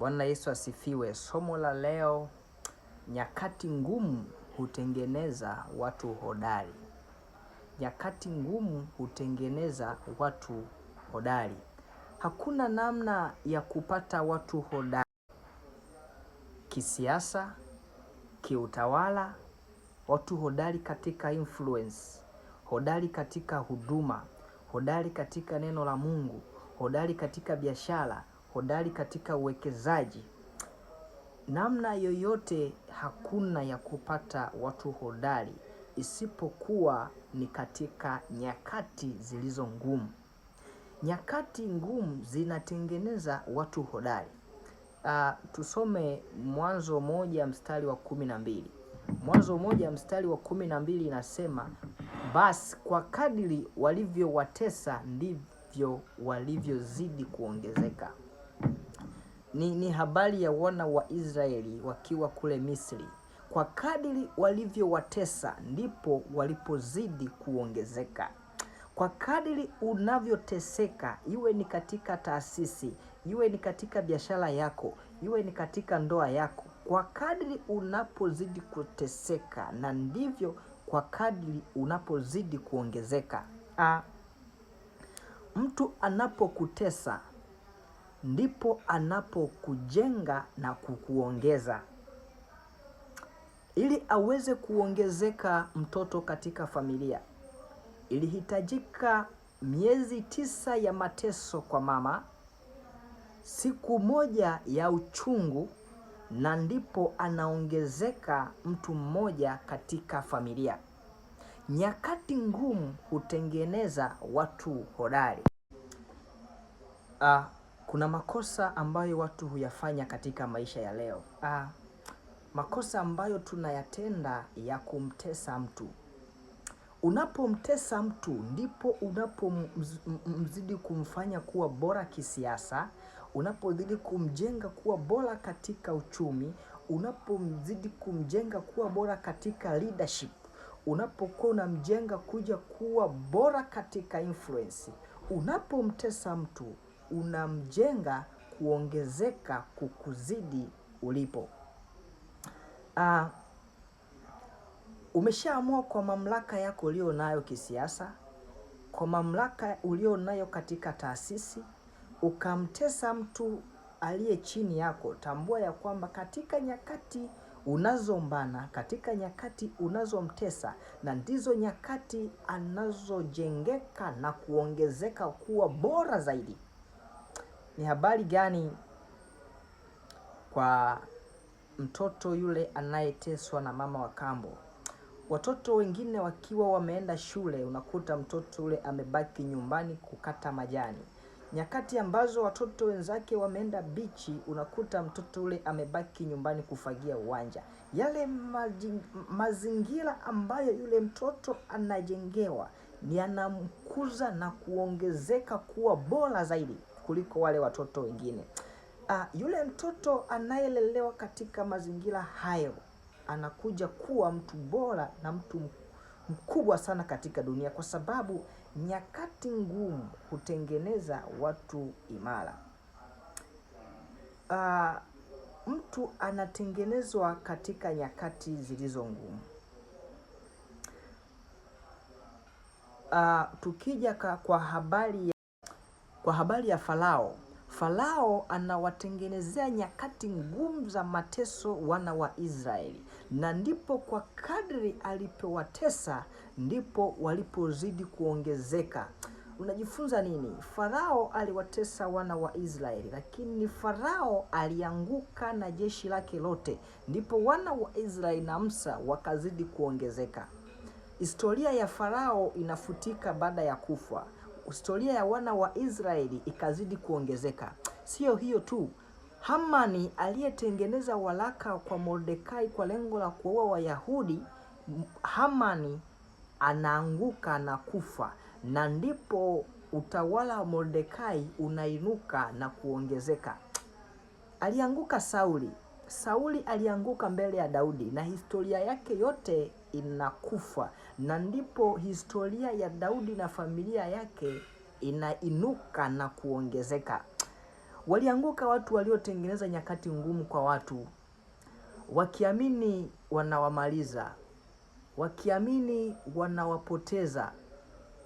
Bwana Yesu asifiwe. Somo la leo, nyakati ngumu hutengeneza watu hodari. Nyakati ngumu hutengeneza watu hodari. Hakuna namna ya kupata watu hodari kisiasa, kiutawala, watu hodari katika influence, hodari katika huduma, hodari katika neno la Mungu, hodari katika biashara, hodari katika uwekezaji. Namna yoyote hakuna ya kupata watu hodari isipokuwa ni katika nyakati zilizo ngumu. Nyakati ngumu zinatengeneza watu hodari. Tusome Mwanzo 1 mstari wa 12. Mwanzo 1 mstari wa 12 inasema, basi kwa kadiri walivyowatesa ndivyo walivyozidi kuongezeka. Ni habari ya wana wa Israeli wakiwa kule Misri. Kwa kadiri walivyowatesa ndipo walipozidi kuongezeka. Kwa kadiri unavyoteseka, iwe ni katika taasisi, iwe ni katika biashara yako, iwe ni katika ndoa yako, kwa kadiri unapozidi kuteseka na ndivyo kwa kadiri unapozidi kuongezeka. Mtu anapokutesa ndipo anapokujenga na kukuongeza. Ili aweze kuongezeka mtoto katika familia, ilihitajika miezi 9 ya mateso kwa mama, siku 1 ya uchungu, na ndipo anaongezeka mtu mmoja katika familia. Nyakati ngumu hutengeneza watu hodari. Kuna makosa ambayo watu huyafanya katika maisha ya leo. Makosa ambayo tunayatenda ya kumtesa mtu. Unapomtesa mtu ndipo unapomzidi kumfanya kuwa bora kisiasa, unapozidi kumjenga kuwa bora katika uchumi, unapomzidi kumjenga kuwa bora katika leadership, unapokuwa unamjenga kuja kuwa bora katika influence. Unapomtesa mtu unamjenga kuongezeka kukuzidi ulipo. Umeshaamua kwa mamlaka yako ulio nayo kisiasa, kwa mamlaka ulio nayo katika taasisi, ukamtesa mtu aliye chini yako. Tambua ya kwamba katika nyakati unazombana, katika nyakati unazomtesa, na ndizo nyakati anazojengeka na kuongezeka kuwa bora zaidi. Ni habari gani kwa mtoto yule anayeteswa na mama wa kambo? Watoto wengine wakiwa wameenda shule, unakuta mtoto yule amebaki nyumbani kukata majani. Nyakati ambazo watoto wenzake wameenda bichi, unakuta mtoto yule amebaki nyumbani kufagia uwanja. Yale mazingira ambayo yule mtoto anajengewa ni yanamkuza na kuongezeka kuwa bora zaidi kuliko wale watoto wengine. Yule mtoto anayelelewa katika mazingira hayo anakuja kuwa mtu bora na mtu mkubwa sana katika dunia, kwa sababu nyakati ngumu hutengeneza watu imara. Mtu anatengenezwa katika nyakati zilizo ngumu. Tukija kwa habari ya Farao, Farao anawatengenezea nyakati ngumu za mateso wana wa Israeli, na ndipo kwa kadri alipowatesa ndipo walipozidi kuongezeka. Unajifunza nini? Farao aliwatesa wana wa Israeli, lakini Farao alianguka na jeshi lake lote, ndipo wana wa Israeli na Musa wakazidi kuongezeka. Historia ya Farao inafutika baada ya kufa. Historia ya wana wa Israeli ikazidi kuongezeka. Sio hiyo tu, Hamani aliyetengeneza waraka kwa Mordekai kwa lengo la kuua Wayahudi, Hamani anaanguka na kufa, na ndipo utawala wa Mordekai unainuka na kuongezeka. Alianguka Sauli. Sauli alianguka mbele ya Daudi na historia yake yote inakufa, na ndipo historia ya Daudi na familia yake inainuka na kuongezeka. Walianguka watu waliotengeneza nyakati ngumu kwa watu, wakiamini wanawamaliza, wakiamini wanawapoteza.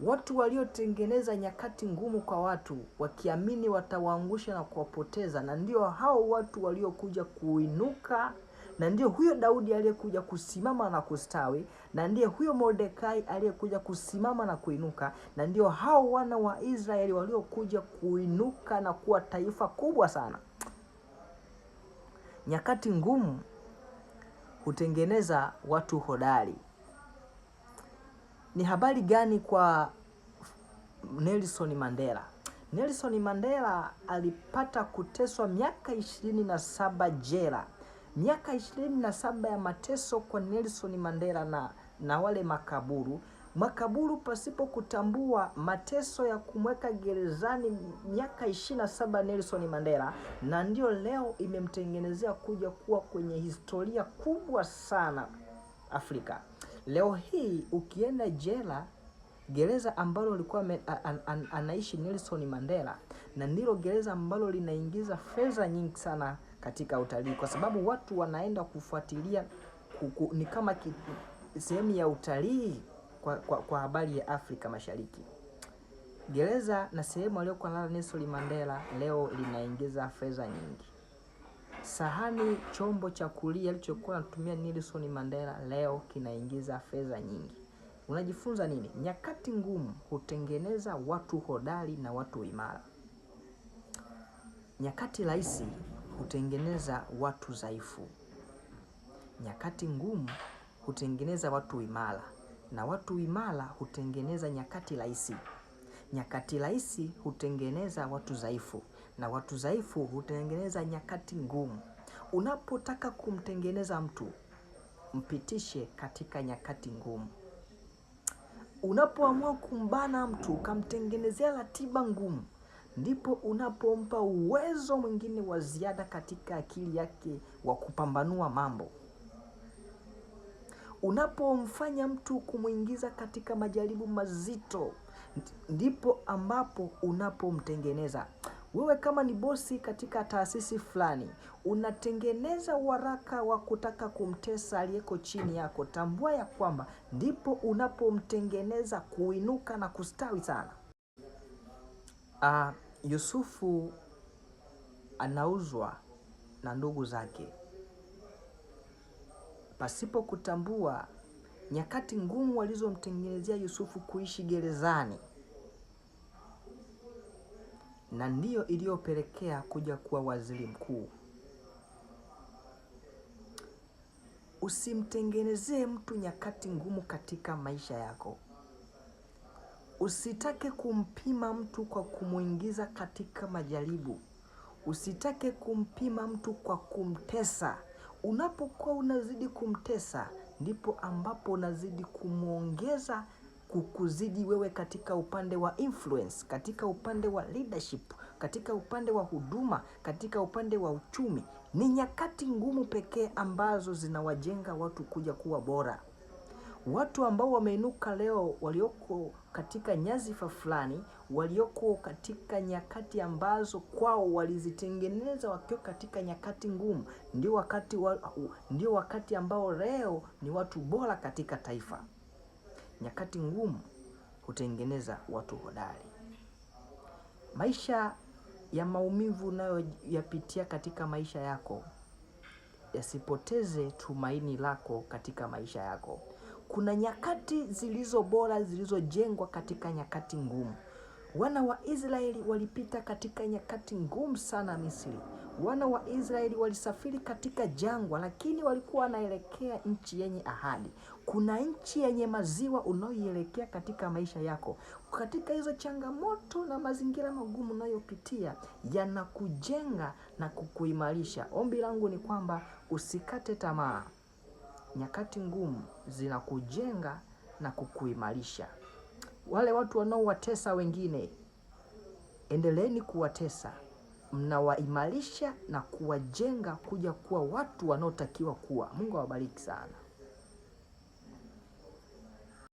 Watu waliotengeneza nyakati ngumu kwa watu, wakiamini watawaangusha na kuwapoteza, na ndio hao watu waliokuja kuinuka, na ndio huyo Daudi aliyekuja kusimama na kustawi, na ndiye huyo Mordekai aliyekuja kusimama na kuinuka, na ndio hao wana wa Israeli waliokuja kuinuka na kuwa taifa kubwa sana. Nyakati ngumu hutengeneza watu hodari. Ni habari gani kwa Nelson Mandela? Nelson Mandela alipata kuteswa miaka 27 jela. Miaka 27 ya mateso kwa Nelson Mandela na wale makaburu. Makaburu pasipo kutambua mateso ya kumweka gerezani miaka 27 Nelson Mandela, na ndio leo imemtengenezea kuja kuwa kwenye historia kubwa sana Afrika. Leo hii ukienda jela, gereza ambalo alikuwa anaishi Nelson Mandela, na ndilo gereza ambalo linaingiza fedha nyingi sana katika utalii, kwa sababu watu wanaenda kufuatilia ni kama sehemu ya utalii kwa habari ya Afrika Mashariki. Gereza na sehemu aliyokuwa analala Nelson Mandela leo linaingiza fedha nyingi. Sahani, chombo cha kulia alichokuwa anatumia Nelson Mandela leo kinaingiza fedha nyingi. Unajifunza nini? Nyakati ngumu hutengeneza watu hodari na watu imara. Nyakati rahisi hutengeneza watu dhaifu. Nyakati ngumu hutengeneza watu imara, na watu imara hutengeneza nyakati rahisi. Nyakati rahisi hutengeneza watu dhaifu, na watu dhaifu hutengeneza nyakati ngumu. Unapotaka kumtengeneza mtu, mpitishe katika nyakati ngumu. Unapoamua kumbana mtu ukamtengenezea ratiba ngumu, ndipo unapompa uwezo mwingine wa ziada katika akili yake wa kupambanua mambo. Unapomfanya mtu kumwingiza katika majaribu mazito, ndipo ambapo unapomtengeneza. Wewe kama ni bosi katika taasisi fulani, unatengeneza waraka wa kutaka kumtesa aliyeko chini yako, tambua ya kwamba ndipo unapomtengeneza kuinuka na kustawi sana. Yusufu anauzwa na ndugu zake pasipo kutambua nyakati ngumu walizomtengenezea Yusufu kuishi gerezani, na ndiyo iliyopelekea kuja kuwa waziri mkuu. Usimtengenezee mtu nyakati ngumu katika maisha yako. Usitake kumpima mtu kwa kumwingiza katika majaribu. Usitake kumpima mtu kwa kumtesa. Unapokuwa unazidi kumtesa, ndipo ambapo unazidi kumwongeza kukuzidi wewe katika upande wa influence, katika upande wa leadership, katika upande wa huduma, katika upande wa uchumi. Ni nyakati ngumu pekee ambazo zinawajenga watu kuja kuwa bora. Watu ambao wameinuka leo, walioko katika nyazifa fulani, walioko katika nyakati ambazo kwao walizitengeneza wakiwa katika nyakati ngumu, ndio wakati ambao leo ni watu bora katika taifa. Nyakati ngumu hutengeneza watu hodari. Maisha ya maumivu unayoyapitia katika maisha yako yasipoteze tumaini lako katika maisha yako. Kuna nyakati zilizo bora zilizojengwa katika nyakati ngumu. Wana wa Israeli walipita katika nyakati ngumu sana Misri. Wana wa Israeli walisafiri katika jangwa, lakini walikuwa wanaelekea nchi yenye ahadi. Kuna nchi yenye maziwa unayoielekea katika maisha yako. Katika hizo changamoto na mazingira magumu unayopitia yanakujenga na kukuimarisha. Ombi langu ni kwamba usikate tamaa. Nyakati ngumu zinakujenga na kukuimarisha. Wale watu wanaowatesa wengine, endeleeni kuwatesa. Mnawaimarisha na kuwajenga kuja kuwa watu wanaotakiwa kuwa. Mungu awabariki sana.